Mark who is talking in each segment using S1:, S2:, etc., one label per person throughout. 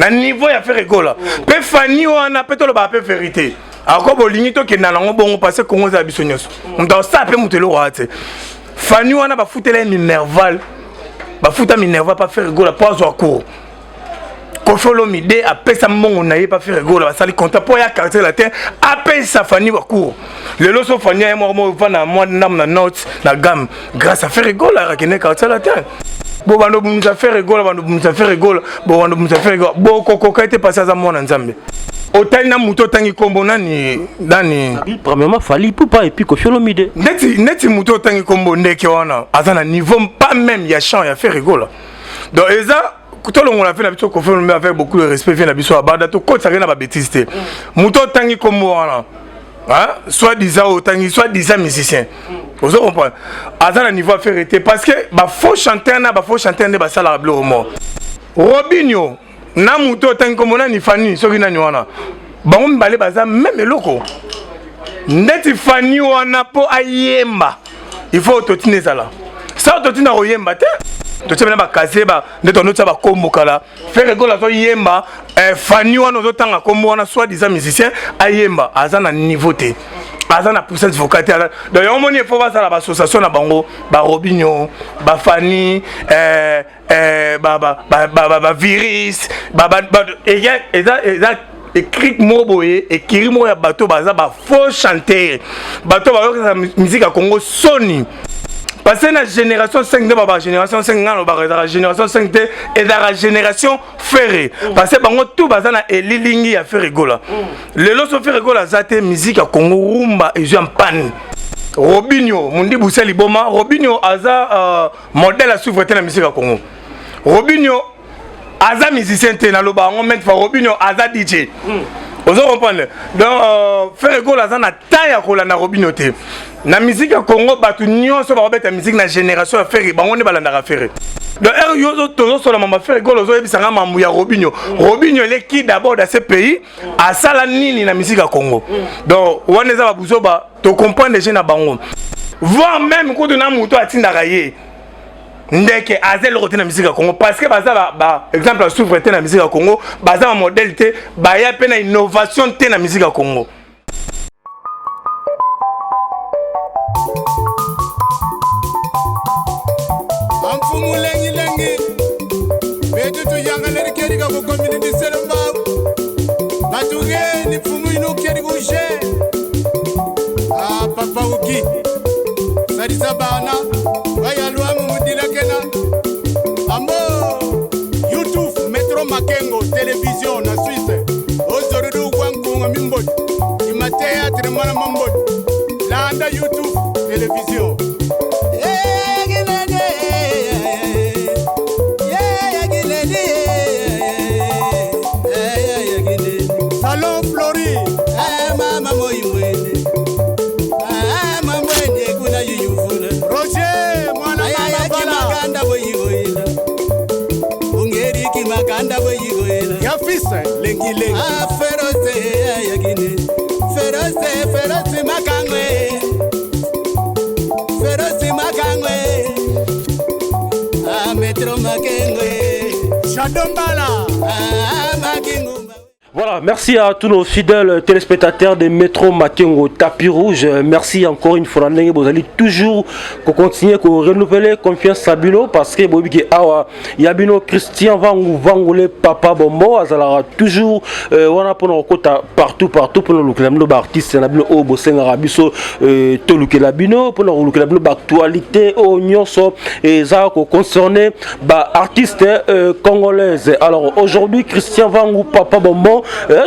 S1: Na niveau ya Ferre Gola mpe Fani wana mpe tolobaka mpe vérité, ako bolingi tokenda nango bongo parce que Kongo eza biso nyonso. Moto akosala mpe moto eloko aya te. Fani wana bafutela ye minerval, bafuta minerval pa Ferre Gola mpo azwa cours. Koffi Olomide apesa mbongo na ye pa Ferre Gola, basali contrat mpo ya Quartier Latin apesa Fani bacours. Lelo so Fani aye moko moko na mwa ndambo na note na gamme grâce à Ferre Gola, akende Quartier Latin. Bo bando bumisa Ferre Gola, bando bumisa Ferre Gola, bo bando bumisa Ferre Gola, bokokoka ete pasi aza mwana Nzambe. Otali na moto otangi nkombo nani nani?
S2: Premièrement Fally Ipupa et puis Koffi Olomide.
S1: Neti moto otangi nkombo ndeke wana aza na niveau pas même ya chant ya Ferre Gola. Donc eza tolongola fe na biso Koffi Olomide avec beaucoup de respect, fe na biso abada tokotisaka na babêtises te. Moto otangi nkombo wana, soit disant otangi, soit disant musicien, ozo comprendre, aza na niveau affaire te parce que bafaux chanteur na bafaux chanteur nde basalaka biloko moko. Robinio na moto otangi nkombo nani, Fani soki nani wana, bango mibale baza même eloko. Ndeti Fani wana mpo ayemba, il faut totina ezala sa totina koyemba te. Totia bena bakasie nde tonotia bakombo kala. Ferre Gola azoyemba, Fani wana ozotanga kombo wana, soit disant musicien, ayemba, aza na niveau te, aza na puissance vocale te. Donc yango moni efo basala baassociation na bango, barobinio, bafani, bavirus, eza écrit moko boye, ekiri moko ya bato baza bafaux chanteur, bato bayokisa musique ya Congo soni. Parce que na génération 5 nde baba génération 5, nga lobaka ezalaka génération 5 te, ezalaka génération Ferre, parce que bango tout baza na elilingi ya Ferre Gola. Lelo so Ferre Gola aza te, musique ya Congo rumba ezwi ya mpane. Robinio Mundibu se liboma. Robinio aza modèle à suivre te na musique ya Congo. Robinio aza musicien te, naloba yango maintes fois. Robinio aza DJ, ozo comprendre? Donc Ferre Gola aza na temps ya kolanda Robinio te na musique ya Congo. Bato nyonso bakobeta musique na génération ya Ferre, bango nde balandaka Ferre. Donc ere yo tozosola mambo Ferre Gola, ozoyebisanga mambo ya Robinio. Robinio eleki d'abord dans ce pays, asala nini na musique ya Congo? Donc wana eza babuzoba, tocomprendre je na bango, voire même kutu na moto atindaka ye ndeke aza eloko te na musique ya Congo, parce que baza ba exemple à suivre te na musique ya Congo, baza bamodèle te, baya mpe na innovation te na musique ya Congo.
S3: Amfumu lengilengi betu tuyangaleri kerika kukomini diselembau batugeni mfumu inu keri kushe. Ah, papa uki salisa bana bayalwamu mudilakena ambo YouTube Metro Makengo Television na Suisse ozorudu gwankunga mimbodi imateatre mwana mambodi landa YouTube Television. Salon Flori.
S4: Mama moimwene mamwene kuna yuyuvula.
S3: Roger mwana mama bala.
S4: Makanda boyigoyela ungeriki makanda boyigoyela.
S3: Ya fils lengi lengi.
S4: Ferose ayagine ferose ferose makangwe ferose makangwe Metro Makengwe.
S3: Shadombala.
S4: Makingumba.
S2: Voilà, merci à tous nos fidèles téléspectateurs de Métro Makengo Tapis Rouge. Merci encore une fois. Vous allez toujours continuer à renouveler confiance à bino parce que boyebi awa ya bino Christian Vangu Vangole Papa Bombo azalaka toujours wana pona kokota partout partout pona kolukela bino baartiste na bino oyo bosengaka biso tolukela bino, pona kolukela bino baactualité oyo nyonso eza koconcerner baartiste congolaise. Alors aujourd'hui, Christian Vangu Papa Bombo,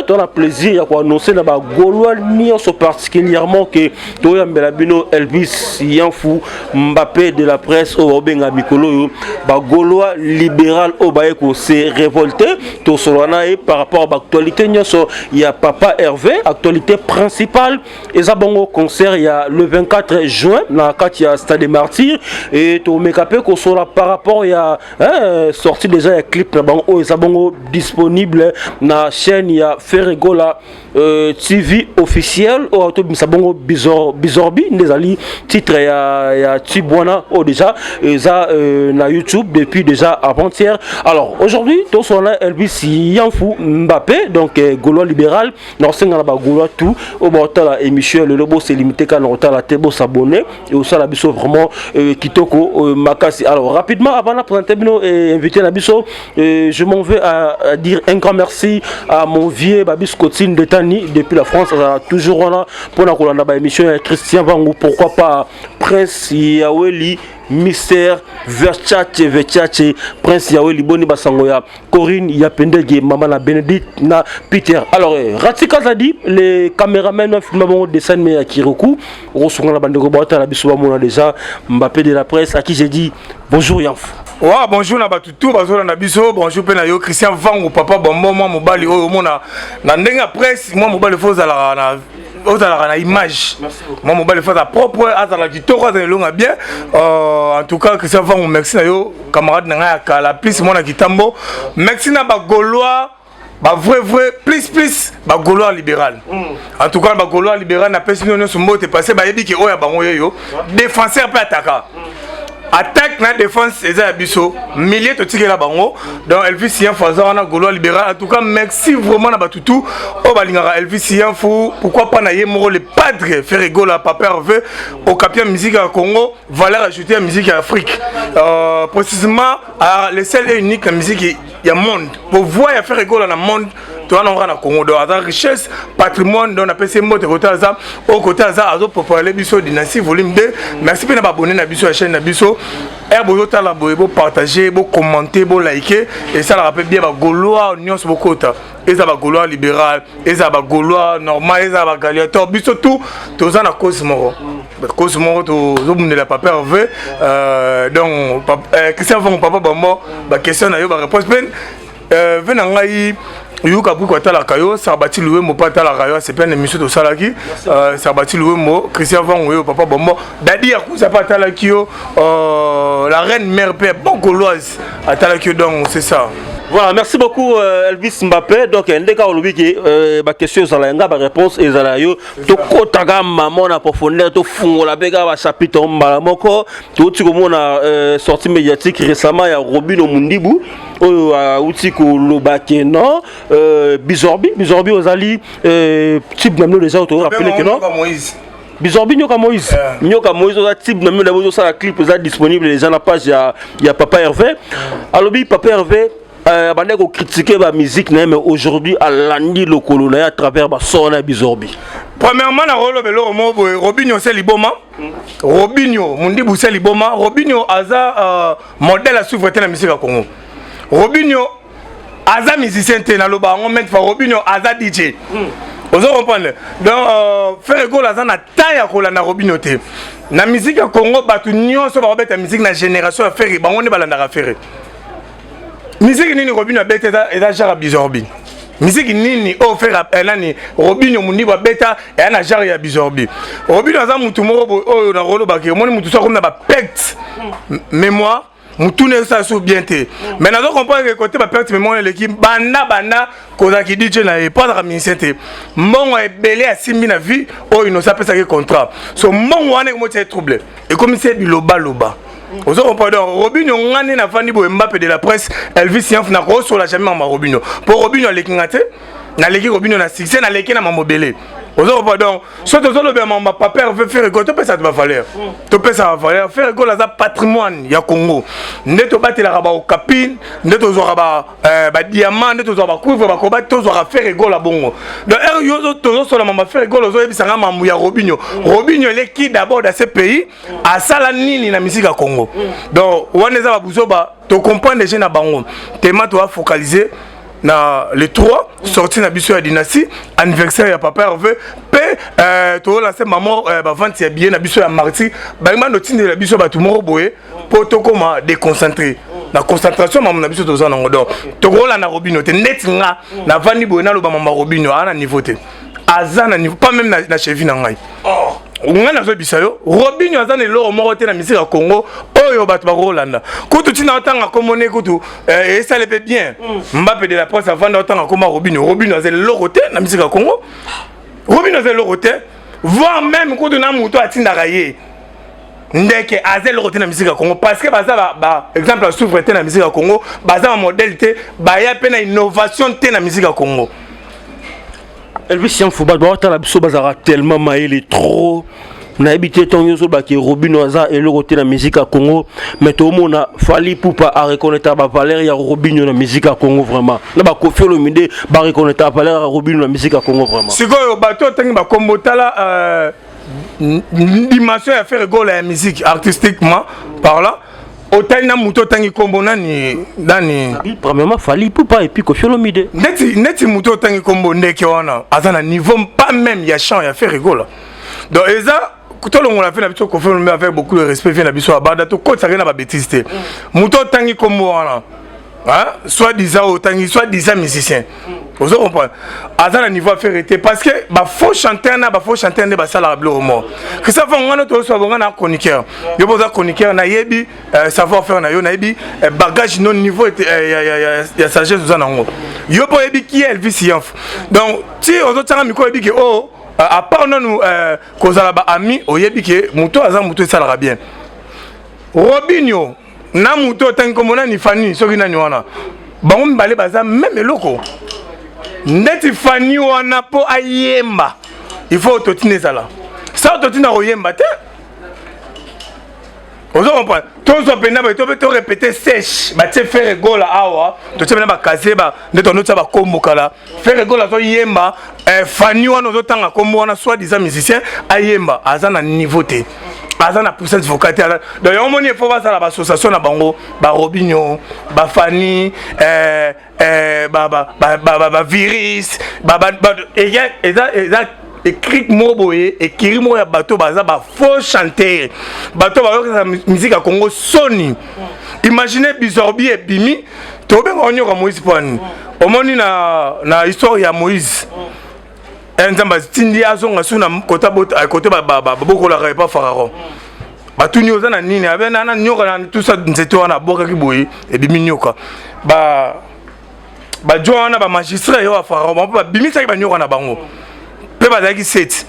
S2: toza plaisir ya koannoncer na bagaulois nyonso particulièrement ke toyambela bino Elvis Yanfu Mbappé de la presse, oyo baobenga mikolo oyo bagaulois libéral oyo baye kose révolter. Tosolola na ye par rapport à baactualité nyonso ya papa Hervé. Actualité principale eza bongo concert ya le 24 juin na kati ya Stade des Martyrs, et tomeka mpe kosola par rapport ya hein, sortie déjà ya clip na bango oyo eza bongo disponible na chaîne. chaîne ya Ferre Gola TV officiel oyo tobimisa bongo Bizorbi, nde ezali titre ya tube wana oyo déjà eza na YouTube depuis déjà avant-hier. Alors aujourd'hui tosona Elvis Yanfu Mbappé, donc Gaulois libéral. Na kosenga na bagaulois tout oyo baotala émission lelo, bose limité kaka na kotala te, bosabonner e osala biso vraiment kitoko makasi. Alors rapidement, avant na présenter bino invité na biso, je m'en vais à dire un grand merci à mon vieux Babis Cotine Detani depuis la France, azala toujours wana mpona kolanda baémission ya Christian Vangu. Pourquoi pas Prince Yaweli, Mister Verchache Verchache, Prince Yaweli, boni basango ya Corinne ya Pendege, mama na Bénédicte na Peter. Alors Rati Kazadi, les caméramans filmé bon dessin mais ya Kiroku osonga na bandeko baotala biso, bamona déjà Mbappé de la presse, à qui j'ai dit bonjour Yanfu.
S1: Wa bonjour na bato tu bazolanda biso, bonjour mpe na yo Christian Vangu, papa bombo. Mwa mobali oyo omona na ndenge ya presse, mwa mobali fo ozalaka na image, mwa mobali fo aza propre, azala kitoko, azala elonga bien. En tout cas Christian Vangu, merci na yo, camarade na ngai ya kala, plus mwana kitambo. Merci na bagaulois, bavrai vrai, plus plus bagaulois libéral. En tout cas bagaulois libéral, napesi bino nyonso mbote, parce bayebi ke oyo ya bango yeyo défenseur mpe ataka attaque na défense eza ya biso, milieu totikela bango. Donc Elvis Yanfu aza wana, gaulois libéral. En tout cas merci vraiment na bato tu oyo balingaka Elvis Yanfu. Pourquoi pas na ye moko le padre Ferre Gola, papa Hervé, okapi ya musique ya Congo, valeur ajoutée ya musique ya Afrique, précisément le seul et unique na musique ya monde po voix ya Ferre Gola na monde toza nango na Congo. Donc aza richesse, patrimoine. Donc napesi ye mbote kote aza oyo, kote aza azopropagale biso Dynastie volume 2. Merci mpe na baabonnés na biso ya chaîne na biso. Ere bozotala boye, bopartage, bocommenter, bolike, esalaka mpe bien. Bagaulois nyonso bokota, eza bagaulois libéral, eza bagaulois normal, eza bagladiateur, biso tout toza na cause moko, cause moko tozobundela papa Hervé. Donc Christian Vango, papa bambo, baquestion na yo, baréponse mpe ve na ngai yoka buku atalaka yo. Sarbati Luwembo mpo atalaka yo, asepe na émission tosalaki. Sarbati Luwembo, Christian Vango oyo, papa bombo, Dadi Yakuza mpe atalaki yo, la reine mère mpe bon gauloise atalaki yo. Donc c'est ça.
S2: Voilà, merci beaucoup Elvis Mbappé. Donc ndeka olobi ke ba question ezala nga, ba réponse ezala yo. Tokotaka mama na profondeur, tofungola mpe kaka ba chapitre mbala moko. Touti komona sortie médiatique récemment ya Robino Mundibu oyo auti koloba ke non, Bizorbi, Bizorbi ozali type na bino déjà, torappeler ke non
S1: Moïse.
S2: Bizorbi Nyoka Moïse, Nyoka Moïse oza type na bino d'abord, ozosala clip eza disponible déjà na page ya papa Hervé. Alobi papa Hervé abandaki kocritiquer bamusique na ye, mais aujourd'hui alandi lokolo na ye à travers basor na ya Bizorbi.
S1: Premièrement, nakoloba eloko moko boye: Robinio se liboma, Robinio Mundibu se liboma. Robinio aza modèle à suivre te na musique ya Congo. Robinio aza musicien te, naloba yango maintes fois. Robinio aza DJ, ozo comprendre? Donc Ferre Gola aza na temps ya kolanda Robinio te na musique ya Congo. Bato nyonso bakobeta musique na génération ya Ferre, bango nde balandaka Ferre. Musique nini Robinio abeta eza genre ya Bizorbi? Musique nini oyo Ferre, nani, Robinio Mundibu abeta eya na genre ya Bizorbi? Robinio aza mutu moko boye oyo nakolobaki, omoni mutu so akomi na baperte mémoire, mutuna ezosala so bien te. Mais nazo comprendre ke kote baperte mémoire eleki banda banda kozalaki DJ na ye, po azalaka musicien te. Mbongo ebele asimbi na vie oyo inosi apesaki contrat, so mbongo wana ekomotia ye trouble, ekomisi ye bilobaloba, ozo comprendre? Donc Robinio, nga nde nafandi boye, Mbappe de la presse, Elvis Yanf, nakosola jamais mama Robinio, mpo Robinio aleki nga te. Naleki Robinio na succès, naleki na mambo ebele, ozo comprendre? Donc so tozolobela mambo papa Hervé Ferre Gola, topesa to bavaleur, topesa bavaleur. Ferre Gola aza patrimoine ya Congo. Nde tobatelaka baokapine, nde tozwaka badiamant, nde tozwaka bacuivre, bakoba, tozwaka Ferre Gola bongo. Donc ere yo tozosola mambo Ferre Gola, ozoyebisanga mambo ya Robinio. Robinio eleki d'abord dans ce pays, asala nini na misika ya Congo? Donc wana eza babuzoba, tocomprendre déjà na bango tema. Toafocaliser na le 3, sortie na biso ya Dynastie, anniversaire ya papa Hervé, mpe tolance mamo bavente ya billet na biso ya mardi. Balingi bando tindela biso bato moko boye mpo tokóma déconcentré na concentration mamo na biso toza nango. Donc tokolanda Robino te. Neti nga navandi boye, naloba mama Robino aza na niveau te, aza na niveau pas même na cheville na ngai. Ngai nazoyebisa yo, Robinio aza na eloko moko te na misika ya Congo. Oyo bato bakolanda kutu ntina otanga kombo ne kutu esale mpe bien. Mbape de la Presse avanda otanga kombo ya Robino. Robino aza eloko te na misika ya Congo. Robino aza eloko te, voire même kutu na moto atindaka ye ndeke aza eloko te na misika ya Congo, parce que baza ba exemple à suivre te na misika ya Congo, baza bamodèle te, baya mpe na innovation te na misika ya Congo.
S2: Elvis Yanfo, bato baotala biso bazalaka tellement mayele trop. Nayebi te, ntongo nyonso olobaki Robino aza eloko te na musique ya Congo, mais toomona Fally Ipupa areconnaître bavaleur ya Robino na musique ya Congo vraiment, na baKoffi Olomide bareconnaître valeur ya Robino na musique ya Congo vraiment.
S1: Sikoyo bato otangi bakombo, tala dimension ya Ferre Gola ya musique, artistiquement parlant. Otali na moto otangi kombo nani nani?
S2: Premièrement Fally Ipupa et puis Koffi Olomide.
S1: Neti moto otangi kombo ndeke wana aza na niveau pas même ya chant ya Ferre Gola. Donc eza tolongola fe na biso Koffi Olomide, avec beaucoup de respect, fe na biso abanda tokotisaka na babêtises te. Moto otangi kombo wana, soit disant otangi, soit disant musicien, ozo comprendre, aza na niveau affaire te, parce que bafaux chanteur na bafaux chanteur nde basalaka biloko moko. Christophe, ngana tozosoba bonga na chroniqueur, yo mpo oza chroniqueur, nayebi savoir faire na yo, nayebi bagage no, niveau ya sagesse oza nango. Yo mpo oyebi ki Elvis Yanf. Donc ti ozotianga micro, oyebi ke o à part nanu kozala baami, oyebi ke moto aza moto esalaka bien. Robinio na moto otangi kombo nani, Fani soki nani wana, bango mibale baza même eloko. Ndeti Fani wana, mpo ayemba, il faut autotune ezala. Sa autotune akoyemba te, ozo comprendre? Tozwa mpenza boye, to mpe torépéter sèche, batie Ferre Gola awa, totie mpena bakasie nde tonotia bakombo kala. Ferre Gola azoyemba, Fani wana ozotanga kombo wana, soit disant musicien, ayemba, aza na niveau te, aza na puissance vocale te. Donc yango moni, efo basala baassociation na bango, baRobinio, baFani, bavirus, eza écrit moko boye, écurie moko ya bato baza bafaux chanteur, bato bayokisa musique ya Congo soni. Imagine bizorbi ebimi, tobenga nyoka Moïse mpo ani omoni na histoire ya Moïse, Nzambe atindi azonga su na kote babokolaka epa Pharaon. Batuni: "Oza na nini?" Abe na nyoka na tusa nzete wana, abwakaki boye, ebimi nyoka. Ba bajwa wana, bamagistrat yo ya Pharaon, bango mpe babimisaki banyoka na bango, mpe bazalaki sept.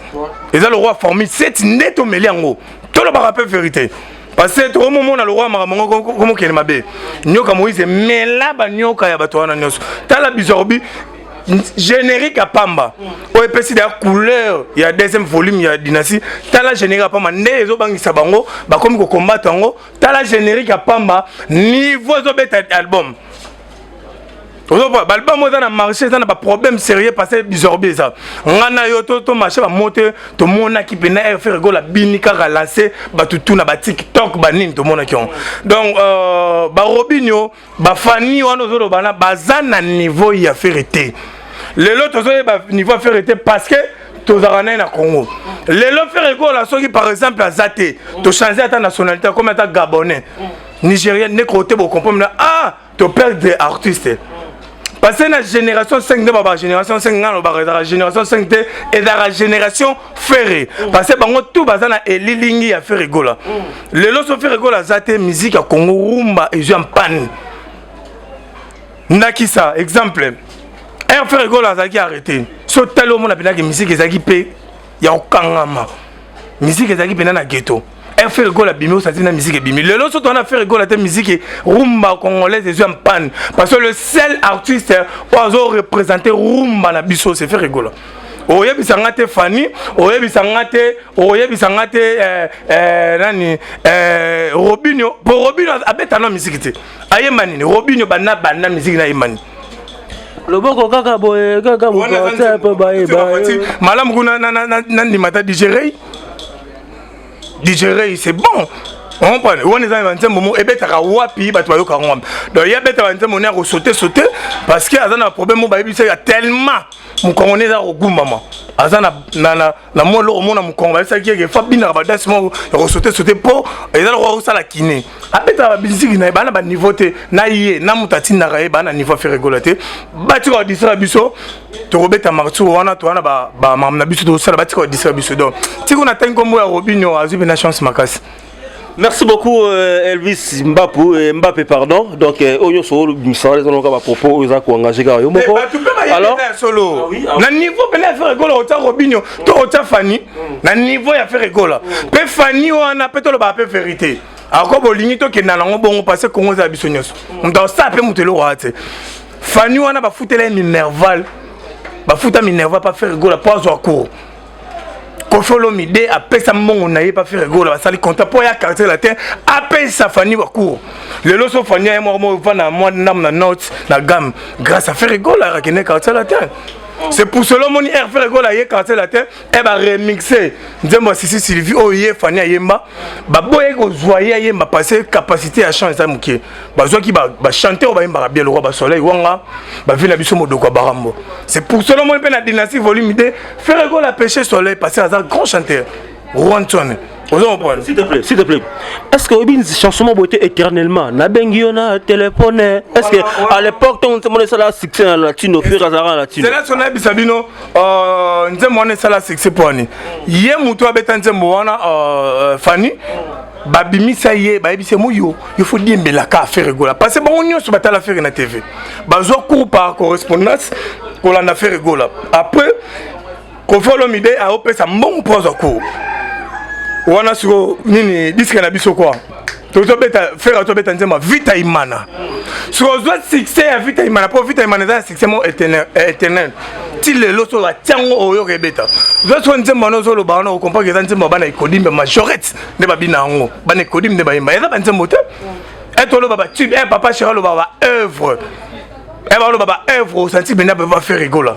S1: Eza le roi formule sept nde tomeli yango. Tolobaka mpe vérité, parce que tokomomona le roi makambo ngo komokende mabe. Nyoka Moïse emela banyoka ya bato wana nyonso. Tala bizorbi, générique ya pamba oyo epesi deya couleur ya deuxième volume ya Dynastie. Tala générique ya pamba nde ezobangisa bango, bakomi kokombata yango. Tala générique ya pamba, niveau ezobeta album. Ozopa baalbum oyo eza na marché, eza na baproblème sérieux, parce que bizorbi eza nga na yo to marché bamo te. Tomonaki mpena r Ferre Gola bini kaka lance bato tu na baTikTok banini, tomonaki yango. Donc baRobinio, baFani wana ozoloba na baza na niveau ya Ferre te. Lelo tozoyeba niveau ya Ferre te, parce que tozalaka naye na Congo. Lelo Ferre Gola soki par exemple aza te, tochange ata nationalité, akomi ata Gabonais, Nigérien, ndeko te, bocomprendre ah toperdre artiste, parce que na génération 5 nde baba génération 5. Nga lobaka ezalaka génération 5 te, ezalaka génération Ferre, parce que bango tout baza na elilingi ya Ferre Gola. Lelo so Ferre Gola aza te, musique ya Congo, rumba ezwi ya mpane. Ndakisa, exemple, air Ferre Gola azalaki arrêté, so tali omona mpenzaki musique ezalaki mpe ya kokangama, musique ezalaki mpena na ghetto. Air Ferre Gola abimi, osati na musique ebimi. Lelo so towana Ferre Gola te, musique rumba congolaise ezwi ya mpane, parce que le seul artiste oyo azoreprésente rumba na biso, c'est Ferre Gola. Oyebisa nga te Fani, oyebisa nga te, oyebisa nga te nani, Robinio, po Robinio abeta na musique te. Ayemba nini Robinio? Banda banda musique na ayemba nini?
S2: Loboko kaka boye kaka moto mpo bayeba.
S1: Malamu kuna nandima ta DJ Ray. DJ Ray, c'est bon, comprendre wana eza banzembo mo ebetaka wapi, bato bayokaka ngo wapi. Donc ye abetaka banzembo ne akosaute saute, parce que aza na problème mo bayebisa ya tellement mokongo ne eza kogumbama, aza na mwa eloko mona mokongo. Bayebisaki eke fa binaka badanse moko ya kosaute saute, mpo eza lokola kosala kine. Abetaka babisiki na ye, baa na baniveau te na ye na moto atindaka ye, baa na niveau Ferre Gola te. Batika kodistraire biso, tokobeta martyr wana, towana bamakambo na biso tokosala. Batika kodistraire biso. Donc tiko natangi nkombo ya Robinio, azwi mpe na chance makasi.
S2: Merci beaucoup Elvis Mbappé, Mbappé pardon. Donc oyo so misala les onka ba propos oyo za ko engager ka yo moko.
S1: Alors solo. Ah na niveau pena Ferre Gola ota Robinho, to ota Fanny, na niveau ya Ferre Gola. Pe Fanny wana pe to lo ba pe vérité. Ako bolingi to kenda nango bongo parce que Congo za biso nyoso. Mutu asala pe mutu eloko ate. Fanny wana ba futela Minerval. Ba futa Minerval pa Ferre Gola po azwa cours. Koffi Olomide apesa mbongo na ye pa Ferre Gola, basali contrat mpo ya Quartier Latin, apesa Fanny bacours. Lelo so Fanny aye moko moko na mwa ndambo na note na gamme grâce à Ferre Gola akende Quartier Latin. C'est pour cela omoni air Ferre Gola aye Quartier Latin e baremixe nzembo ya Sisi Sylvie oyo ye Fanny ayemba. Baboyaki kozwa ye ayemba parce que capacité ya chant eza moke. Bazwaki bachanteur oyo bayembaka bien lokwa basoleil wanga bavi na biso modoko ya barambo. C'est pour cela omoni mpe na Dynastie volume 2 Ferre Gola pêché soleil parce que aza grand chanteur Rwanton. Ozo comprendre?
S2: S'il te plaît, s'il te plaît. Est-ce que oyebi chanson moko boye éternellement nabengi yo na téléphone? Est-ce que à l'époque ntango nzembo wana esala succès na latino, Ferre azalaka na latino?
S1: C'est là so nayebisa bino, nzembo wana esala succès mpo wani ye moto abeta nzembo wana, Fanny babimisa ye, bayebisa ye moyo yo fo diembelaka Ferre Gola parce que bango nyonso batala Ferre na TV, bazwa cours par correspondance kolanda Ferre Gola. Après Koffi Olomide aopesa mbongo mpo azwa cours wana. Siko nini disque na biso kwa tozobeta, Ferre azobeta nzembo ya Vita Imana. Siko ozwa succès ya Vita Imana mpo Vita Imana eza ya succès mo éternel ti lelo. So batiango oyoka ebeta, ozwa siko nzembo wana ozoloba wana, okomprendre eza nzembo ya bana ekodimbe majorette nde babina yango, bana ekodimbe nde bayemba. Eza banzembo te e toloba batube e papa chéri aloba ba œuvre e baloba ba œuvre osanti mpenza ba Ferre Gola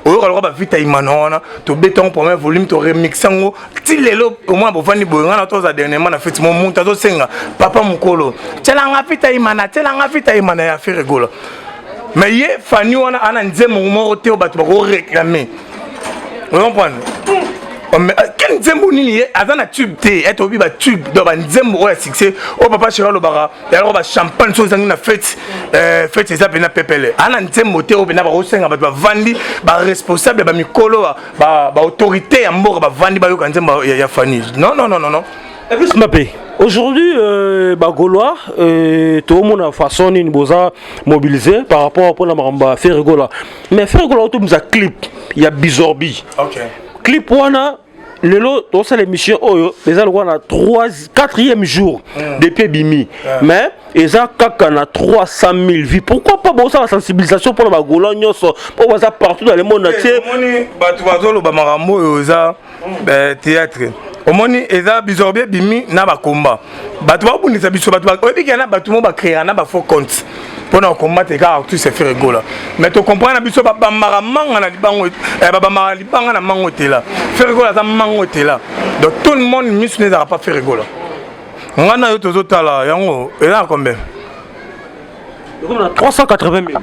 S1: oyoka loka bavita Imana wana. Tobeta yango premier volume, toremix yango ti lelo. Omona bovandi boye, ngai na toza dernièrement na feti mo moto azosenga: "Papa mokolo, tielanga Vita Imana, tielanga Vita Imana ya Ferre Gola." Mais ye Fanny wana ana nzembo moko te oyo bato bakoréclame. Ocomprendre quel nzembo nini? Ye aza na tube te ete oyebi batube, donc banzembo oyo ya succès oyo papa chéri alobaka yaloko bachampagne so ezangi na fête, fête eza mpena pepele. Ana nzembo te oyo mpena bakosenga, bato bavandi, baresponsable, bamikolo, baautorité ya mboka bavandi bayoka nzembo ya Fanny. Non, non, non, non, non.
S2: Elvis Mbappé, aujourd'hui, Bagaulois, tout le monde a façon nini boza mobilisé par rapport à la makambo Ferre Gola. Mais Ferre Gola, tout un clip, il y a Bizorbi. Clip wana, lelo tosala émission oyo eza lokola na 3 4e jour depuis ebimi, mais eza kaka na 300 000 vues. Pourquoi pas bosala sensibilisation mpona bagaulois nyonso mpo baza partout dans le monde entier?
S1: Omoni bato bazoloba makambo oyo eza théâtre. Omoni eza Bizorbi ebimi na bakomba, bato babundisa biso. Bato oyebi na bato mo bacréa na bafaux compte mpona kokombattre kaka artiste Ferre Gola. Mais tocomprendre na biso, babambaka manga na libango, babambaka libanga na mango etela. Ferre Gola aza mango etela, donc tout le monde miso ne ezalaka pa Ferre Gola. Ngai na yo tozotala yango eza na combien?
S2: Na 380 000.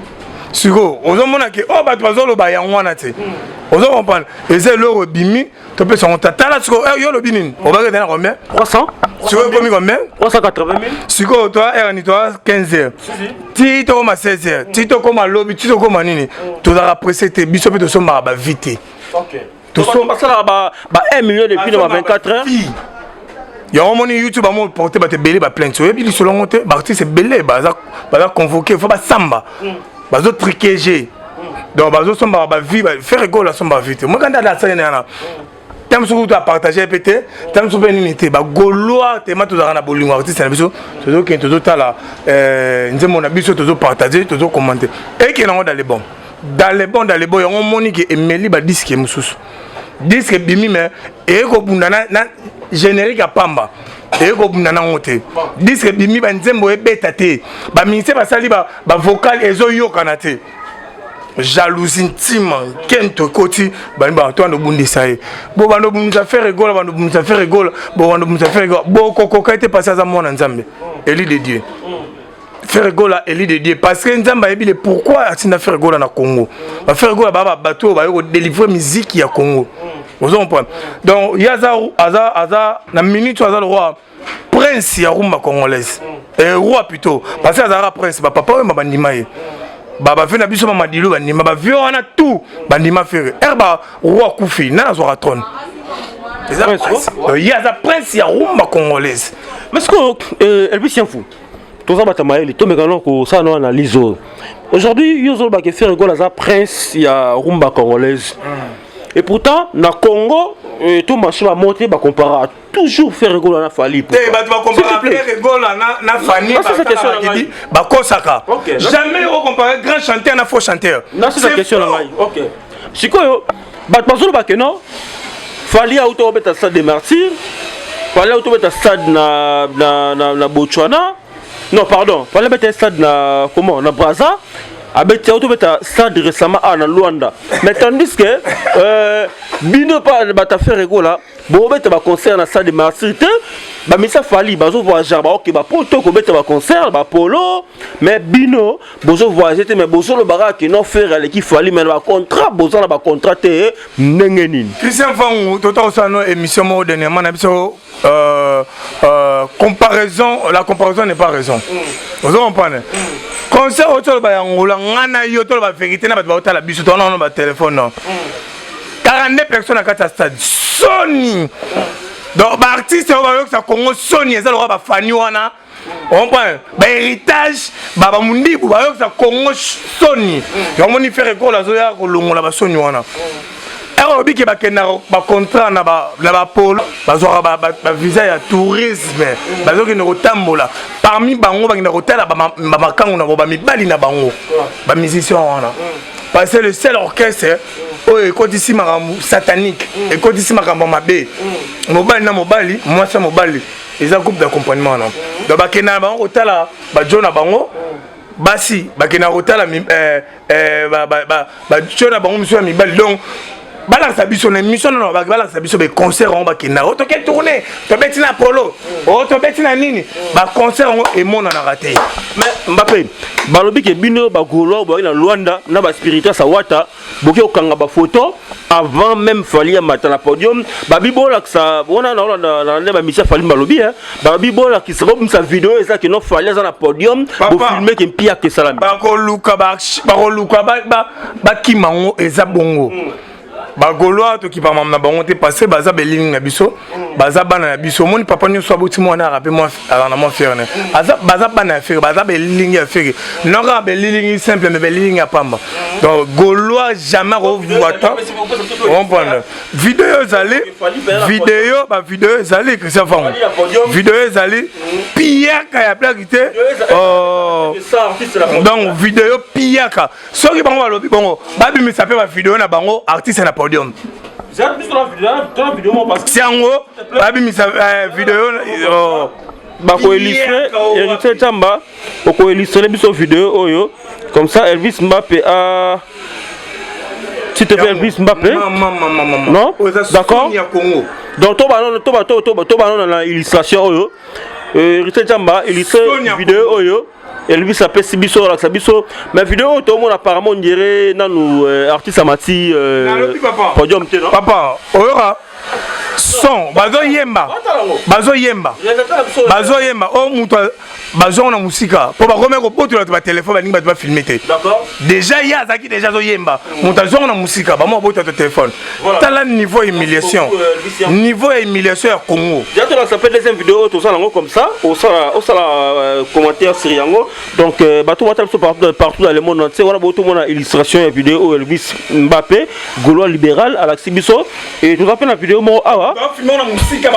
S1: Sikoyo ozomona ke oyo bato bazoloba yango wana te. Ozo comprendre, eza eloko ebimi, topesa yango. Tala sikoyo, yo olobi nini? Obaki eza na combien?
S2: 300.
S1: Sikoyo ekomi combien?
S2: 380 000.
S1: Sikoyo toa heure ni toa 15 heures, ti tokoma 16 heures, ti tokoma lobi, ti tokoma nini. Tozalaka pressé te, biso mpe tosombaka bavues te.
S2: Basalaka ba 1 million depuis na ba 24 heures.
S1: Yango omoni YouTube amo porte bato ebele baplainte. Oyebi lisolo yango te? Baartiste ebele baza convoqué, fo basamba, bazotriquege, donc bazosombaka bavues. Ferre Gola asombaka vue te. Moka nde asali na yana te mosuku to apartage mpe te, te mosuku mpe nini te. Bagaulois tema tozalaka na bolingo artiste na biso, tozokende tozotala nzembo na biso, tozopartage, tozocommenter, ekende yango dans le bon, dans le bon, dans le bon. Yango omoni ke emeli badisque mosusu, disque ebimi mais eye kobunda na générique ya pamba, eye kobunda nango te. Disque ebimi, banzembo ebeta te, baministère basali bavocal ezoyokana te. Jalousie, ntima, nkento ekoti. Bani bato wana obundisa ye, bo bando obundisa Ferre Gola, bando obundisa Ferre Gola, bo bando obundisa Ferre Gola, bokokoka ete pasi aza mwana Nzambe, élu de Dieu. Ferre Gola élu de Dieu parce que Nzambe ayebi le pourquoi atinda Ferre Gola na Congo. Baferre Gola baa bato oyo baye kodélivre musique ya Congo. Ozo comprendre? Donc ye aza na minute oyo aza le roi, prince ya rumba congolaise, roi plutôt, parce que azalaka prince. Bapapa oyo bandima ye, bavie na biso bamadilu bandima, bavie wana tout bandima Ferre. Ere ba roi akufi, nani azwaka trône? Eza prince. Ye aza prince ya rumba congolaise.
S2: Mais ce que Elvis Yanfou, toza bato ya mayele, tomeka no kosala no analyse oyo. Aujourd'hui, yo ozolobaka Ferre Gola aza prince ya rumba congolaise. Et pourtant, na Congo, to marché bamote bacompara toujours Ferre Gola na Fally.
S1: Te, bato bacompara Ferre Gola na Fally, bakosaka. Jamais ocompare grand chanteur na faux chanteur.
S2: Na c'est question na ngai. Ok, sikoyo bato bazoloba ke non, Fally auta obeta Stade des Martyrs, Fally auta obeta stade na Botswana, non, pardon, Fally abeta stade na, comment, na Braza, abeti, auta obeta stade récemment awa na Luanda. Mais tandis que bino pa bato Ferre Gola bobeta baconcert na Stade des Martyrs te. Bamisa Fally bazovoyager, baoke bapoto kobeta baconcert bapolo, mais bino bozovoyage te. Mais bozolobaka ke non, Ferre aleki Fally, mais na bacontrat, boza na bacontrat te, ndenge nini?
S1: Christian Fangu, tota kosala no émission moko dernièrement na biso, comparaison, la comparaison n'est pas raison. Ozo comprendre? Concert oyo toloba ya Ngola, nga na yo toloba vérité na bato baotala biso, tona wana batelefone, no 42 personnes na kati ya stade, soni. Donc baartiste oyo bayokisa Congo soni eza lokola bafani wana, comprendre? Bahéritage, bamundibu bayokisa Congo soni. Yango moni Ferre Gola azoya kolongola basoni wana. Ere olobi ke bakendaka bacontrat na bapolo, bazwaka bavisa ya tourisme, bazokende kotambola. Parmi bango bakenda kotala bamakango na bango, bamibali na bango, bamusicien wana, parce que le seul orchestre oyo ekotisi makambo satanique, ekotisi makambo mabe, mobali na mobali, mwasi ya mobali, eza groupe d'accompagnement wana. Donc bakenda na bango kotala bajo na bango basi, bakenda kotala bajo na bango miso ya mibali. Donc balakisa biso na émission nano, balakisa biso baconcert yango bakendaka o toke tourne, tobeti na polo o tobeti na nini, baconcert yango emonanaka te.
S2: Mais Mbappe, balobi ke bino bagaulois boyaki na Luanda na baspiritas awata, boki kokanga bafoto avant même Fally amata na podium. Babi bolakisa wana na nde bamisia Fally, balobi babi bolakisa, bobimisa video eza ke no Fally aza na podium, bofilme ke mpiaka esalami.
S1: Bakoluka bakima yango, eza bongo. Bagaulois tokipama na bango te, parce baza belilingi na biso, baza bana na biso. Omoni, papa nyonso aboti mwana aka mpe azala na mwa fier ne. Baza bana ya Ferre, baza belilingi ya Ferre, non kaka belilingi simple, mais belilingi ya pamba. Donc gaulois jamais akovwata comprendre. Video ezali, video, bavideo ezali. Christian Fango, video ezali piaka ya blague te. Donc video piaka, soki bango balobi bongo, babimisa mpe bavideo na bango artiste na podium. Si yango babimisa video.
S2: Bakoillustre, Héritier Tamba, okoillustre biso video oyo, comme ça Elvis Mbappe a, s'il te plaît, Elvis Mbappe. Non, d'accord. Donc to banano na illustration oyo, Héritier Tamba illustre video oyo Elvis apesi biso, alakisa biso. Mais video oyo tomona, apparemment on dirait nanu artiste amati podium te, non?
S1: Papa, oyoka son, bazoyemba, bazoyemba, bazoyemba. Oyo moto bazongo na mosika mpo bakomi kobotola bato batelefone, balingi bato bafilme te. Déjà ye azalaki déjà azoyemba, moto azongo na mosika, bamo babotola bato telefone. Tala niveau ya humiliation, niveau ya humiliation ya Congo.
S2: Déjà tolakisa mpe deuxième vidéo oyo tosala yango, comme ça osala commentaire sur yango. Donc bato batala biso partout dans le monde entier wana, botomona illustration ya vidéo oyo Elvis Mbappe, gaulois libéral, alakisi biso. Et toza mpe na vidéo moko awa,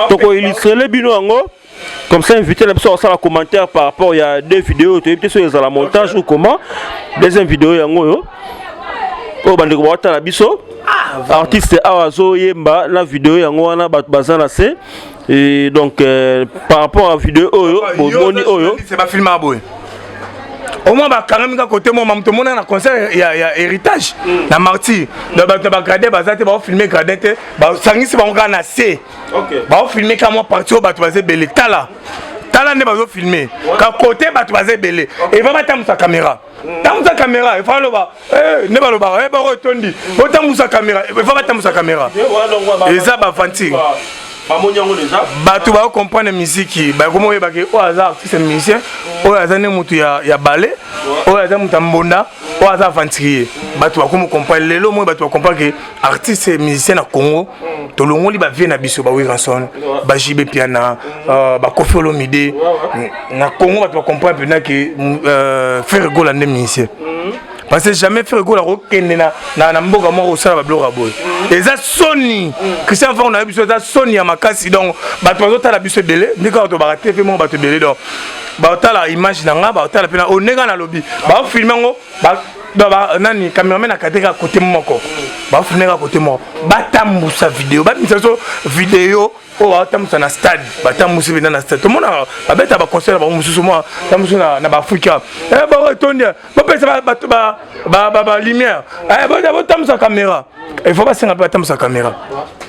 S2: tokoillustrele bino yango, comme ça invité na biso osala commentaire par rapport ya deux vidéos. Toyebi te soki ezala montage ou comment. Deuxième vidéo yango oyo, oyo bandeko baotala biso, artiste awa azoyemba na video yango wana, bato baza na se. Et donc par rapport à vidéo oyo bomoni oyo,
S1: bafilme boye, au moins bakangami kaka kote mo mamoto omona na concert ya Héritage na Martyr. Donc bato na bagradin baza te, baofilme gradin te, basangisi bango kaka na se, baofilme kaka mwa partie oyo bato baza ebele. Tala, tala nde bazofilme ka kote bato baza ebele. Eva batambusa caméra, tambusa caméra, efa aloba nde balobaka bako etondi, botambusa caméra. Efa batambusa caméra, eza baventure.
S2: Bamoni yango déjà.
S1: Bato bakocomprendre miziki, bakomi oyebaki oyo aza artiste musicien, oyo aza nde motu ya bale, oyo aza moto ya mbonda, oyo aza aventurier. Bato bakomi comprendre lelo moi, bato bacomprendre ke artiste musicien na Congo, tolongoli bavieux na biso, baWerrason, baJB Mpiana, baKoffi Olomide. Na Congo bato bacomprendre mpena ke Ferre Gola nde musicien, parce que jamais Ferre Gola akokende na mboka moko kosala babiloko ya boye. Eza soni, Christian Vango na biso, eza soni ya makasi. Donc bato bazotala biso ebele, nde kaka tobaka TV moko, bato ebele. Donc baotala image na nga, baotala mpe na ndenge nalobi, baofilme yango nani, cameraman akate kaka kote moko, baofilme kaka kote moko, batambusa video, babimisa biso video oyo batambusa na stade. Batambusi mpenza na stade, tomonaka babeta baconcert na bango mosusu, mwa tambusu na baAfrika bango etondi, bopesa bato balumière, botambusa caméra. Il faut basenga mpe batambusa caméra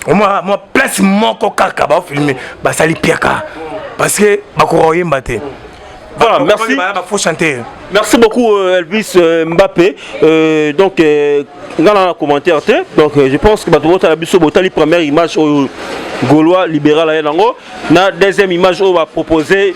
S1: mwa place moko kaka, baofilme, basali piaka, parce que bakoka koyemba te.
S2: Voilà, merci.
S1: Faux chanteur.
S2: Merci beaucoup Elvis Mbappé. Donc, nga na commentaire te. Donc je pense que bato botala biso, botali première image oyo Gaulois libéral aye nango, na deuxième image oyo baproposé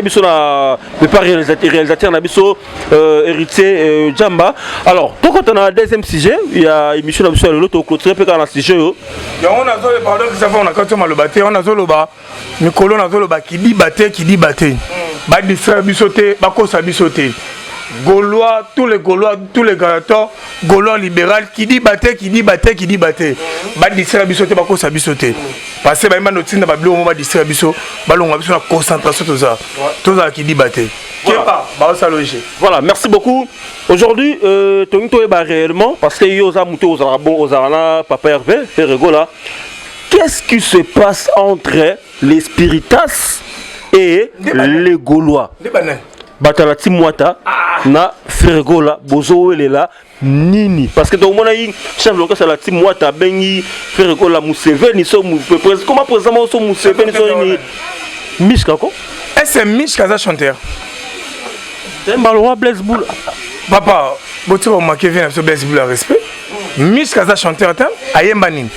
S2: biso na pepa réalisateur na biso Héritier Jamba. Alors tokota na deuxième sujet ya émission na biso ya lelo, toclôturer mpe kaka na sujet oyo.
S1: Yango nazoloba, pardon Christophe, na kati maloba te, yango nazoloba mikolo, nazoloba kidiba te, kidiba te, badistraire biso te, bakosa biso te. Gaulois, tous les Gaulois, tous les gladiateurs, Gaulois libéral, kidiba te, kidiba te, kidiba te, badistraire biso te, bakosa biso te, parce que bayemba notinda babiloko mo badistraire biso, balonga biso na concentration. Toza tozala kidiba te, kepa baosala oge.
S2: Voilà, merci beaucoup. Aujourd'hui, tongi toyeba réellement, parce que yo oza moto ozalaka bon, ozala na papa Hervé Ferre Gola, qu'est-ce qui se passe entre les Spiritas et les Gaulois?
S1: Nde banani?
S2: Bato ya Timwata na Ferre Gola, bozowelela nini? Parce que tokomona yi chef d'orchestre ya Timwata abengi Ferre Gola Museveni, so comment président moko so Museveni, so nini, Mishka ko.
S1: Est-ce Mishka aza chanteur?
S2: Mbalowa Blaise Bula.
S1: Papa, botika omake vie na biso Blaise Bula, respect. Mishka aza chanteur te, ayemba nini?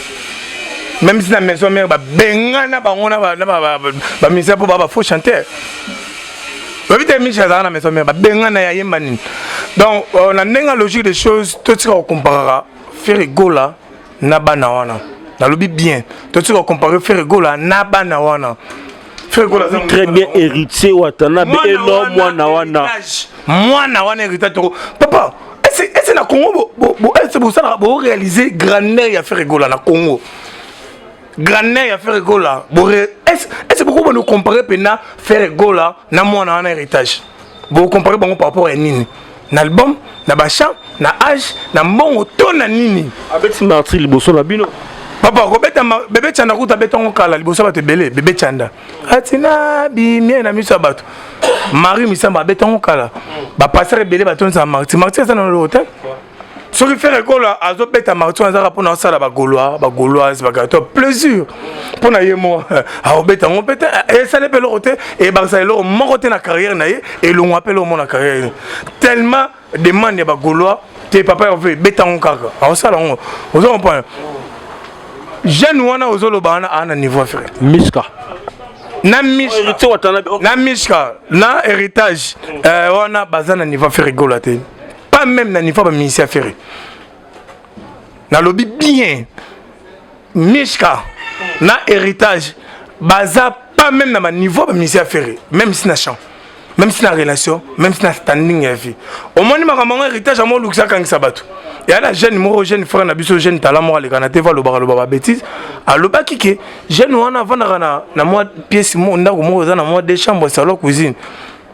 S1: Même si na Maison Mère babengana bango na bamusicien mpo baa bafaux chanteur, babi te Mishka azalaka na Maison Mère, babengana ye, ayemba nini? Donc na ndenge ya logique des choses, totika kocomparaka Ferre Gola na bana wana. Nalobi bien, totika kocompare Ferre Gola na bana wana.
S2: Très bien, Héritier Watanabe eno mwana wana.
S1: Mwana wana héritage toko, papa, ese na Congo ese bosalaka, boréaliser grandeur ya Ferre Gola na Congo, grandeur ya Ferre Gola. Ese bokobona compare mpena Ferre Gola na mwana wana héritage, bokompare bango par rapport ya nini? Na album, na bachant, na age, na mbongo to na nini?
S2: Abeti Martyrs liboso na bino.
S1: Papa, kobeta Bebe Chanda kuta, abetango kala liboso ya bato ebele. Bebe Chanda atina bimie na miso ya bato. Marie Misamba abetango kala, bapasteur ebele batondisaka Martyrs. Martyrs aza na lolo te. Soki Ferre Gola azobeta Martyrs, azaka mpona asala bagaulois, bagauloise, bagato plaisir mpo na ye mo aobeta yango mpe te. Esali mpe eloko te, ebakisa eloko moko te na carrière na ye, elongwa mpe eloko mo na carrière ye. Tellement demande ya bagaulois te, papa Herve, ebeta yango kaka, aosala yango. Ozo comprendre, jeune wana ozoloba wana aa na niveau ya Ferre.
S2: Mishka.
S1: Na Mishka, na Mishka na héritage wana baza na niveau ya Ferre Gola te, pas même na niveau ya bamusicien ya Ferre. Nalobi bien, Mishka na héritage baza pas même na baniveau ya bamusicien ya Ferre, même si na chant, même si na relation, même si na standing ya vie. Omoni makambo yango, héritage yango olukisa akangisa bato ya na jeune moko, jeune frère na biso, jeune talent moko aleka na TV, alobaka aloba babêtises. Alobaki ke jeune wana avandaka na mwa pièce mo, ndako moko eza na mwa deux chambres, salon, cuisine.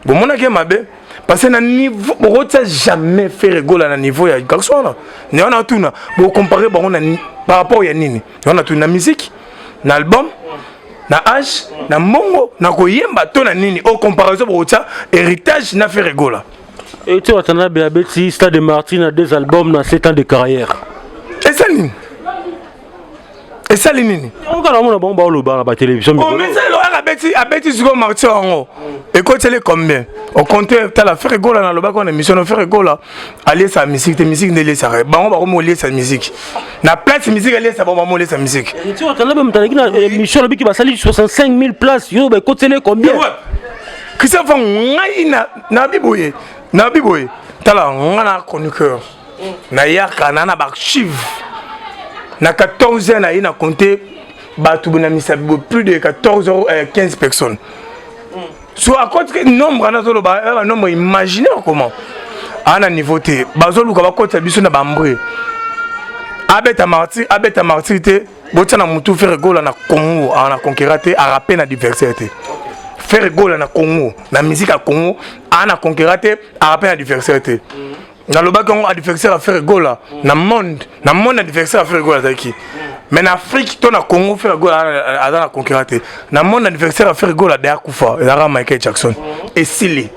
S1: Bomonaki ye mabe, parce que na niveau bokotia jamais Ferre Gola na niveau ya garçon wana. Ne wana tuna, bokompare bango na par rapport ya nini? Wana tuna, na musique, na album, na age, na mbongo, na koyemba to na nini? O comparaison bokotia héritage na Ferre Gola?
S2: Héritier Watanabe abeti Stade de Martyrs na deux albums na 7 ans de carrière.
S1: Esali nini? Esali nini?
S2: Okala mona bango baoloba na batélévision.
S1: Elo. Ere abeti, abeti sikoyo martyr yango ekoteli combien? Au contraire, tala Ferre Gola, nalobaki wana émission no, Ferre Gola aliesaka musique te, musique nde eliesaka ye. Bango bakomi koliesa musique na place, musique aliesa bango, bango oliesa musique.
S2: Héritier Watanabe moto aleki na émission, alobiki basali 65 000 places. Yo bekoteli combien?
S1: Christian Fang, ngai nabi boye, nabi boye, tala, nga na chroniqueur, nayaka na baarchive. Na 14 heures naye na compte bato na misapi boye, plus de 14 heures, 15 personnes. So akoti nombre wana, azoloba banombre imaginaire. Comment aa na niveau te, bazoluka bakotisa biso na bambre. Abeta martyr, abeta martyr te, botia na mutu, Ferre Gola na Congo aa na concurrent te, arape na adversaire te. Ferre Gola na Congo, na musique ya Congo, aa na concurrent te, arape na adversaire te. Nalobaki yango, adversaire ya Ferre Gola na monde, na monde adversaire ya Ferre Gola azalaki, mais na Afrique to na Congo, Ferre Gola aza na concurrent te. Na monde, adversaire ya Ferre Gola daya kufa, ezalaka Michael Jackson, esili.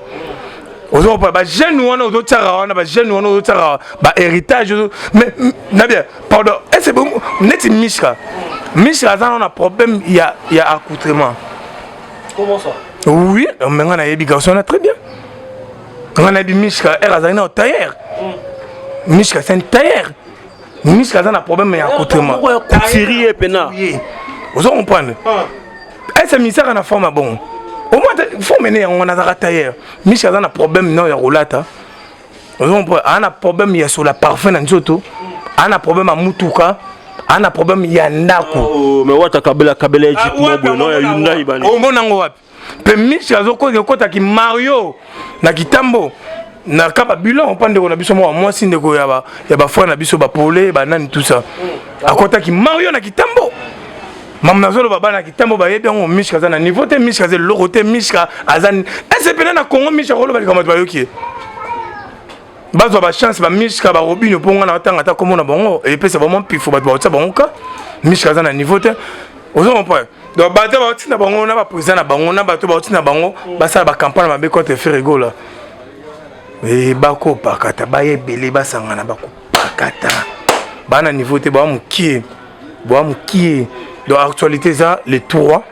S1: Ozokopa bajeune wana, ozotiaka wana bajeune wana, ozotiaka bahéritage. Mais na bien, pardon, ese neti Mishka, Mishka aza na problème ya accoutrement.
S2: Comment ça?
S1: Oui, mais nga nayebi garçon na très bien. Nga nayebi Mishka ere azalaki na tailleur. Mishka, c'est un tailleur. Mishka aza na problème ya accoutrement.
S2: Couturier pena.
S1: Ozo comprendre? Ese misaka na forme ya bongo, au moins forme ne yango wana, azaka tailleur. Mishka aza na problème no ya kolata, ozo comprendre? Aza na problème ya sola parfum na nzoto, aza na problème ya mutuka, aza na problème ya ndako.
S2: Oh, mais wata kabela kabela ya jeep mo boye no ya Hyundai bani.
S1: Omona yango wapi? Mpe Mishka azokotaki Mario na kitambo na ka babilan mpa ndeko na biso moko mwasi, ndeko ya bafrère na biso, bapole banani, tout ça. Akotaki Mario na kitambo. Mama, nazoloba, bana kitambo bayebi yango. Mishka aza na niveau te, Mishka aza eloko te. Mishka aza ese pene na Congo. Mishka koloba likambo, bato bayoki ye, bazwa bachance. Bamishka, barobino, mpo nga na batanga ata komona bango, epesa bango mpifo, bato bakotia bango ka. Mishka aza na niveau te, ozo comprendre? Donc bato baotinda bango na baprésident na bango, na bato baotinda bango basala bacampagne mabe contre Ferre Gola, bakopakata, baya ebele, basangana, bakopakata. Baa na niveau te, baa mokie, baa mokie. Donc actualité eza le 3,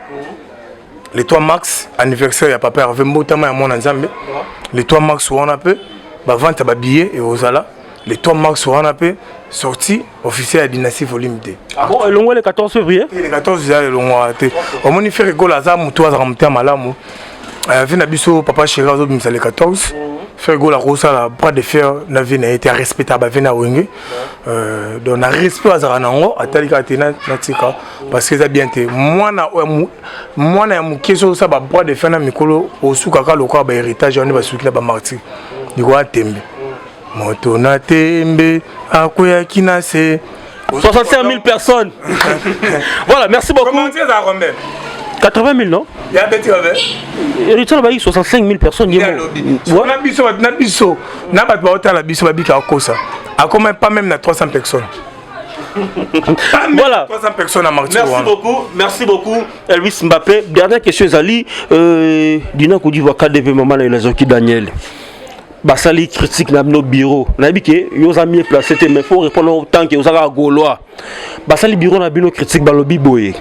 S1: le 3 mars, anniversaire ya papa Hervé, mbotama ya mwana Nzambe. Le 3 mars wana mpe bavente ya babillet ekozala. Le 3 mars wana mpe sortie officielle ya Dynastie volume 2.
S2: Ah bon, elongo le 14 février?
S1: Le 14 eza elongwaka te. Omoni, Ferre Gola aza motu, azalaka motu ya malamu. Vie na biso papa chéri azobimisa le 14. Ferre Gola akosala bras de fer na vie na ye te, arespecta bavie na Wenge. Donc na respect azalaka nango, atali kaka te natika, parce que eza bien te. Mwana mwana ya moke, soki osala babras de fer na mikolo, osukaka lokola bahéritage wana basuki na bamartyr likolo ya tembe. Moto na tembe akweyaki na se.
S2: 65 000 personnes. Voilà, merci beaucoup.
S1: Comment tu as combien?
S2: 80 000, non?
S1: Ya beti combien?
S2: Héritier bayi 65 000 personnes.
S1: Na biso, na biso, na bato baotala biso, babika akosa. Akoma pas même na 300 personnes.
S2: Voilà.
S1: 300 personnes à Martyr.
S2: Merci beaucoup, merci beaucoup Elvis Mbappé. Dernière question ezali Dina Côte d'Ivoire KDV, maman na Nazoki Daniel. Basali critique na bino bureau, nayebi ke yo oza mieux placé te, mais faut répondre tant que ozalaka Gaulois. Basali bureau na bino critique, balobi boye: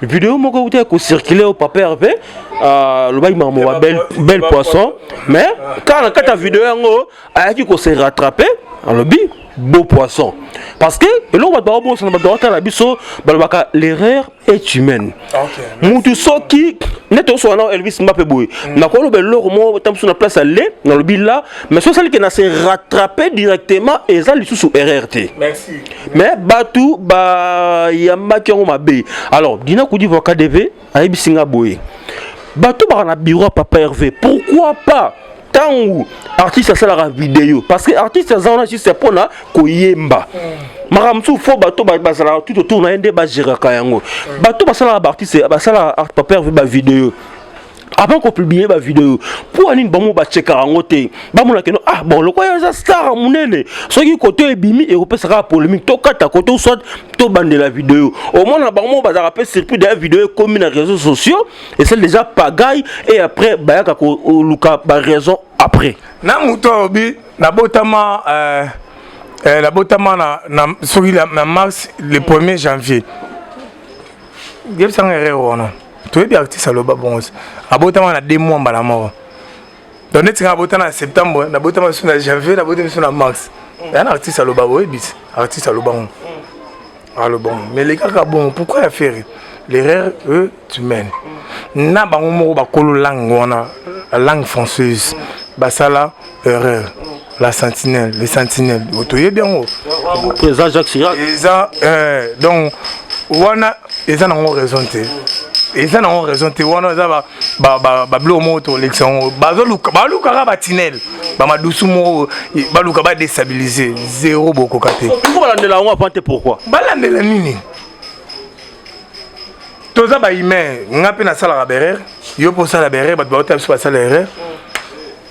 S2: vidéo moko euti kocircule o papa Hervé alobaki makambo ba belle, belle poisson, mais kaka na kati ya video yango ayaki kose rattraper, alobi beau poisson, parce que eloko bato bakobosana, bato bakotala biso, balobaka l'erreur est humaine. Mutu soki neti osoka na Elvis Mbappe boye, nakoloba eloko moko ta mosusu na place ale, nalobi la, mais so osaliki na se rattraper directement, eza lisusu erreur te.
S1: Merci.
S2: Mais bato bayambaki yango mabe. Alors Dina Côte d'Ivoire KDV ayebisi nga boye: bato baka na bureau ya papa Hervé, pourquoi pas ntango artiste asalaka video? Parce que artiste aza wana juste mpona koyemba. Makambo mosusu, fo bato bazalaka tout autour na ye nde bagéraka yango. Bato basalaka baartiste, basalaka papa Hervé bavideo, avant kopublier bavideo, mpo nini bango bachekaka yango te? Bamonaka no, ah bon, lokola eza star monene, soki kote ebimi ekopesaka polémique, tokata kote soit tobandela video. Omona bango moko bazalaka mpe surpris daya video ekomi na réseaux sociaux, esali déjà pagaille, et après bayaka koluka baraison après.
S1: Na moto alobi nabotama nabotama na soki na mars, le 1er janvier, yebisanga erreur wana. Toyebi artiste aloba bongo, abotama na 2 mois mbala moko. Donc neti nga abotama na septembre, nabotama biso na janvier, nabotama biso na mars. Ya na artiste aloba, boyebi te artiste aloba ngo, aloba ngo, mais elekaka bongo. Pourquoi ya Ferre? L'erreur est humaine. Na bango moko bakolo langue wana, la langue française, basala erreur. La sentinelle, les sentinelles, toyebi yango.
S2: Président Jacques Chirac.
S1: Eza donc wana eza nango raison te, eza nango raison te. Wana eza babiloko moko tolekisa yango. Balukaka batinele, bamadusu moko, baluka badéstabiliser. Zéro, bokoka te.
S2: Balandela yango avant te, pourquoi?
S1: Balandela nini? Toza bahumain. Nga mpe nasalaka baerreur, yo mpo osala baerreur, bato baota biso basala erreur.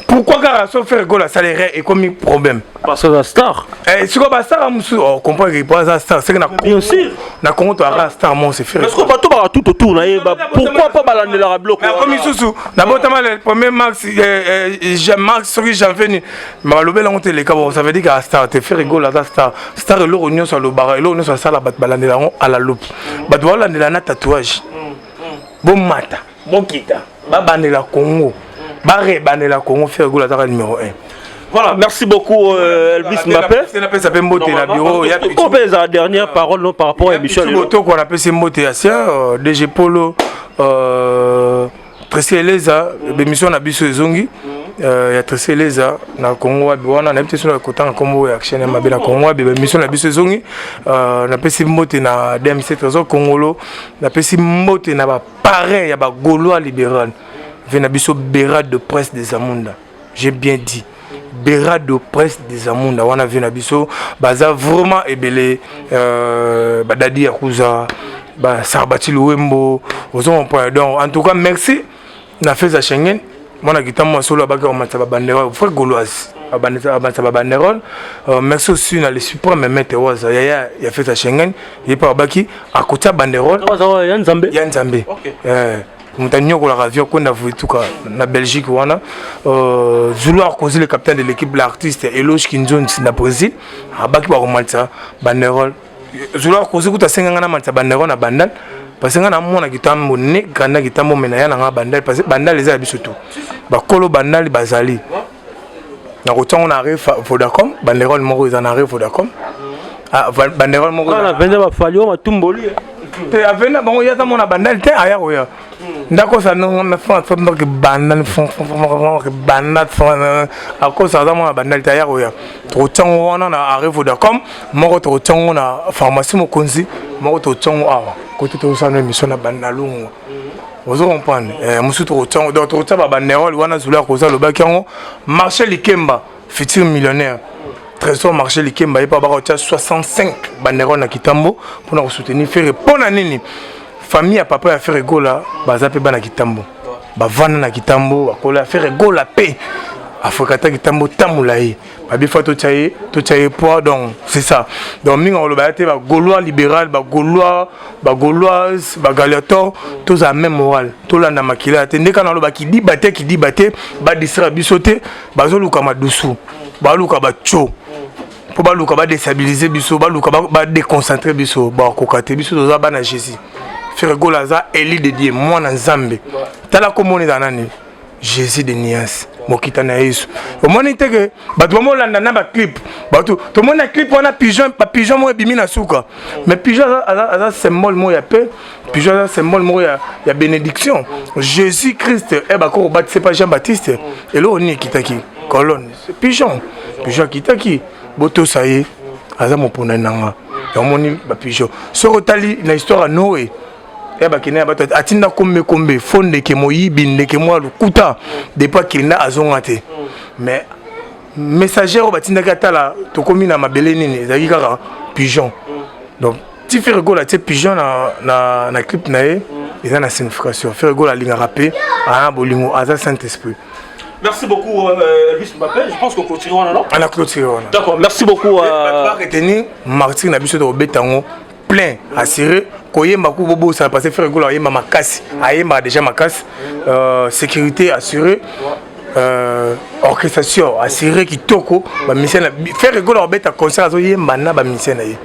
S1: Pourquoi kaka so Ferre Gola asala erreur ekomi problème?
S2: Parce que aza star.
S1: Sikoyo bastar mosusu, oh, comprendre que po aza star, seke na
S2: Bien sûr.
S1: Na Congo toyaka star mo, c'est Ferre.
S2: Parce que bato baka tout autour na ye, pourquoi pas balandelaka biloko?
S1: Akomi susu nabotama le premier mars, mars soki janvier ni balobela yango te, eleka. Bon, ça veut dire que star te. Ferre Gola aza star. Star, eloko nyonso alobaka, eloko nyonso asala, bato balandela yango à la loupe. Bato baolandela na tatouage, bomata bokita, babandela Congo, barebandela Congo. Ferre Gola azaka numéro 1.
S2: Voilà, merci beaucoup Elvis Mbappé.
S1: Napesa mpe mbote na bureau.
S2: Ope la dernière parole, non, par rapport à émission.
S1: Botoko, napesi mbote ya sia DG Polo, Tracy Eleza. Bémission na biso ezongi ya Tracy Eleza na Congo Wabi. Wana nayebi te soki kotanga nkombo ya chaîne ya mabe na Congo Wabi. Bémission na biso ezongi. Napesi mbote na DMC Trésor Congolo, napesi mbote na baparrain ya bagaulois libéral ve na biso, Bera de Presse des Amunda. J'ai bien dit Bera de Presse des Amunda. Wana ve na biso baza vraiment ebele, badadi ya kuza, basarbati Luwembo, ozo comprendre. Donc en tout cas, merci na Feza Schengen, mwana kitambo solo abaki komatisa babanderole, frère gauloise amatisa babanderole. Merci aussi na le suprême maître Waza, yaya ya Feza Schengen. Ye mpe abaki akotia banderole.
S2: Ya Nzambe.
S1: Ya Nzambe. Moto anyokolaka avion kwenda vutuka na Belgique wana, Zulu Arkozi, le capitaine de l'équipe, l'artiste Eloge Kinzonzi na Brésil, abaki bakomatisa banderole. Zulu Arkozi kuta asenganga na matisa banderole na Bandal, parce que nga namona kitambo ne granda kitambo, me na ya nanga Bandal, parce que Bandal eza ya biso to bakolo Bandal bazali na kotiango na arrêt Vodacom. Banderole moko eza na arrêt Vodacom, banderole moko.
S2: Vende bafali oyo matumboli.
S1: Te, avenda bango, ye aza mona Bandal te, aya koya ndakosa Bandal, Bandal akosa, aza mwana Bandal te, aya koya. Tokotiango wana na arrêt Vodacom moko, tokotiango na pharmacie Mokonzi moko, tokotiango awa kote tozosala émission na Bandalungwa, ozo comprendre. Mosusu tokotiango, donc tokotia babanderole wana. Zulu akoza alobaki yango. Marché Likemba, futur millionnaire Trésor Marché Likemba, ye mpe abaka kotia 65 banderole na Kitambo mpona kosoutenir Ferre. Mpo na nini? Famille ya papa ya Ferre Gola baza mpe bana Kitambo, bavanda na Kitambo, bakola ya Ferre Gola mpe afrika Kitambo tambola ye babifa, totia ye, totia ye poids. Donc c'est ça. Donc mingi akoloba ya te, bagaulois libéral, bagaulois, bagauloise, bagladiator, tozala même moral, tolanda makila ya te. Nde kaka naloba kidiba te, kidiba te, badistraire biso te. Bazoluka madusu, baluka batio mpo baluka badéstabiliser biso, baluka badéconcentrer biso, bakoka te. Biso toza bana Jésus. Ferre Gola aza élu de Dieu, mwana Nzambe. Tala komona eza nani? Jésus de Nuance, mokita na Yesu. Omoni te ke bato bamolanda na baclip, bato tomoni na clip wana pigeon, bapigeon moko ebimi na suka. Mais pigeon aza symbole moko ya paix, pigeon aza symbole moko ya bénédiction. Jésus Christ e bako kobatise pa Jean Baptiste, eloko nini ekitaki? Colonne pigeon. Pigeon akitaki, botosa ye, aza moponani na nga. Omoni bapigeon, soki otali na histoire ya Noé, ya bakende ya bato atinda kombe kombe fo ndeke moyibi, ndeke mwa lokuta, depuis akenda azonga te. Mais messager oyo batindaki atala tokomi na mabele nini, ezalaki kaka pigeon. Donc ti Ferre Gola atie pigeon na clip na ye, eza na signification. Ferre Gola alingaka mpe aa bolingo, aza Saint Esprit.
S2: Merci beaucoup, Elvis Mbappé. Je pense qu'on clôture wana, non?
S1: On a clôturé wana.
S2: D'accord, merci beaucoup.
S1: Retenir Martyr na biso, tokobeta yango plein assuré. Koyemba ku bobosana, parce que Ferre Gola ayemba makasi, ayembaka déjà makasi. Sécurité assurée, orchestration assurée kitoko, bamusicien na Ferre Gola obeta concert, azoyemba na bamusicien na ye.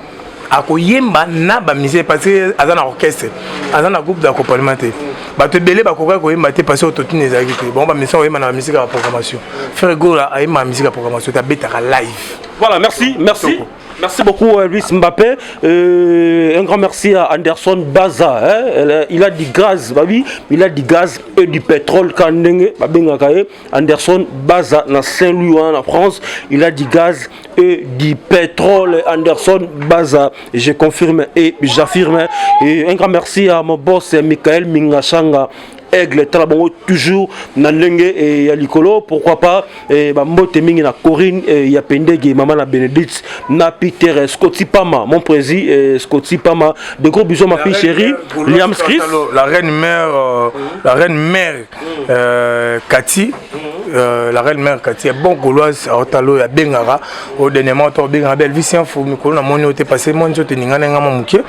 S1: Akoyemba na bamusicien parce que aza na orchestre, aza na groupe d'accompagnement te. Bato ebele bakokaki koyemba te parce que autotune ezalaki te. Bango bamusicien koyemba na bamusike ya programmation. Ferre Gola ayemba na musique ya programmation te, abetaka live.
S2: Voilà, merci, merci. Merci beaucoup, Luis Mbappé. Un grand merci à Anderson Baza. Hein. Il a du gaz, babi. Il a du gaz et du pétrole. Kandenge, babengakaye. Anderson Baza, dans Saint-Louis, hein, en France. Il a du gaz et du pétrole. Anderson Baza, je confirme et j'affirme. Et un grand merci à mon boss, Michael Mingashanga. Aigle tala bango toujours na ndenge ya likolo. Pourquoi pas bambote mingi na Corinne ya Pendege, mama na Bénédicte na Peter Scotty Pama, mon président Scotty Pama. De gros bisous, ma fille chérie Liam Chris.
S1: La reine mère, la reine mère Cathy, la reine mère Cathy est bon gauloise. Otalo ya bengaka au dernièrement to bengaka Belvis Info mikolo na moni ote passé moni nzoto ningana nga moke.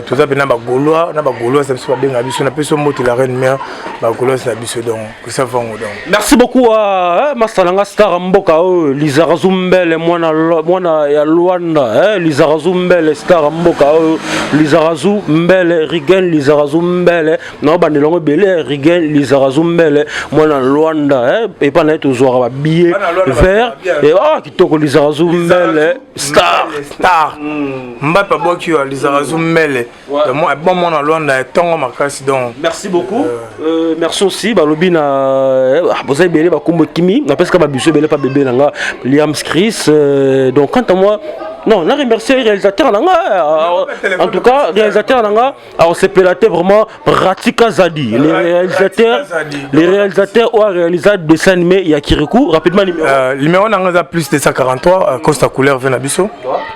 S1: Toza pena ba gaulois na ba gauloise biso babengaka biso na peso mbote la reine mère, ba gauloise na biso. Donc ça vango donc.
S2: Merci beaucoup à Masalanga Star Mboka oyo Lizarazu Mbele, mwana mwana ya Luanda, Lizarazu Mbele Star Mboka oyo Lizarazu Mbele Rigen Lizarazu Mbele na bandelongo ebele Rigen Lizarazu Mbele mwana Luanda, epa na ye tozwaka babillet vert. Ah, kitoko, Lizarazu Mbele Star.
S1: Star Mbappe abwaki yo Lizarazu Mbele, bon mwana Luanda etongo makasi donc.
S2: Merci beaucoup. Merci aussi balobi na boza ebele bakombo ekimi napesaka babiso ebele pa bebe na nga Liam Chris. Donc quant à moi, non, na remercier réalisateur na nga, en tout cas réalisateur na nga aosepela te vraiment, Ratika Zadi, les réalisateurs, les réalisateurs oyo aréalisa dessin animé ya Kirikou. Rapidement, numéro?
S1: Numéro na nga eza plus 243, Costa Couleur ve na biso,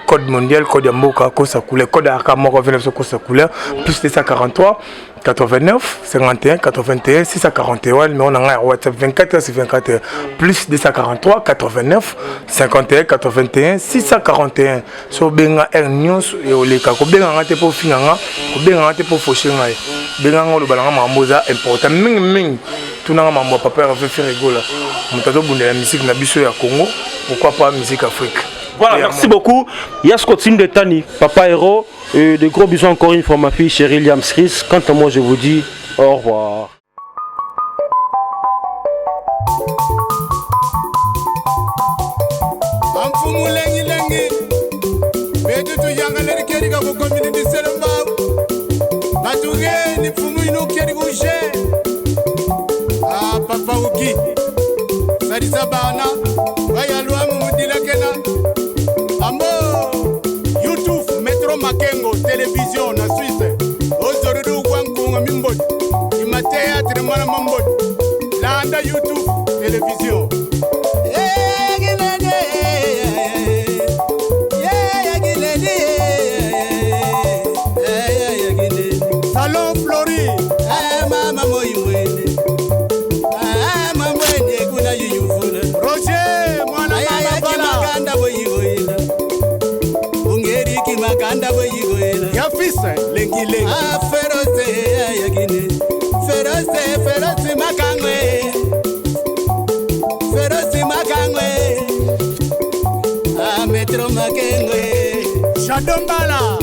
S1: code mondial, code ya mboka, Costa Couleur, code aka moko ve na biso Costa Couleur, plus 243 89 51 81 641. Numéro na ngai ya WhatsApp 24 heures sur 24 heures, plus 243 89 51 81 641. So obenga heure nyonso oleka kobenga nga te mpo ofinga nga, kobenga nga te mpo fauche ngai. Benga nga, oloba na nga makambo eza important mingimingi. Tunanga mambo ya papa Hervé Ferre Gola, moto azobundela musique na biso ya Congo, pourquoi pas musique Afrique.
S2: Voilà, merci beaucoup. Yasko Tindetani, Papa Héros. Et de gros bisous encore une fois, ma fille chérie Liam Chris. Quant à moi, je vous dis au revoir.
S3: Amfumu lengi betu tuyangaleri kerika ku community selembao batugeni mfumu inu keri kushe. Ah, papa uki salisa bana bayalwamu mudilakena ambo YouTube Metro Makengo télévision na Suisse ozorudu gwankunga mimbodi ima théâtre mwana mambodi landa YouTube télévision. Salon Flori.
S4: Mama moimwene mamwene kuna yuyuvula.
S3: Roger mwana mama Bala.
S4: Makanda boyigoyela ungeriki makanda boyigoyela.
S3: Ya fils lengi lengi.
S4: Ferose yakine ferose ferose makangwe ferose makangwe a Metro Makengwe.
S3: Shadombala.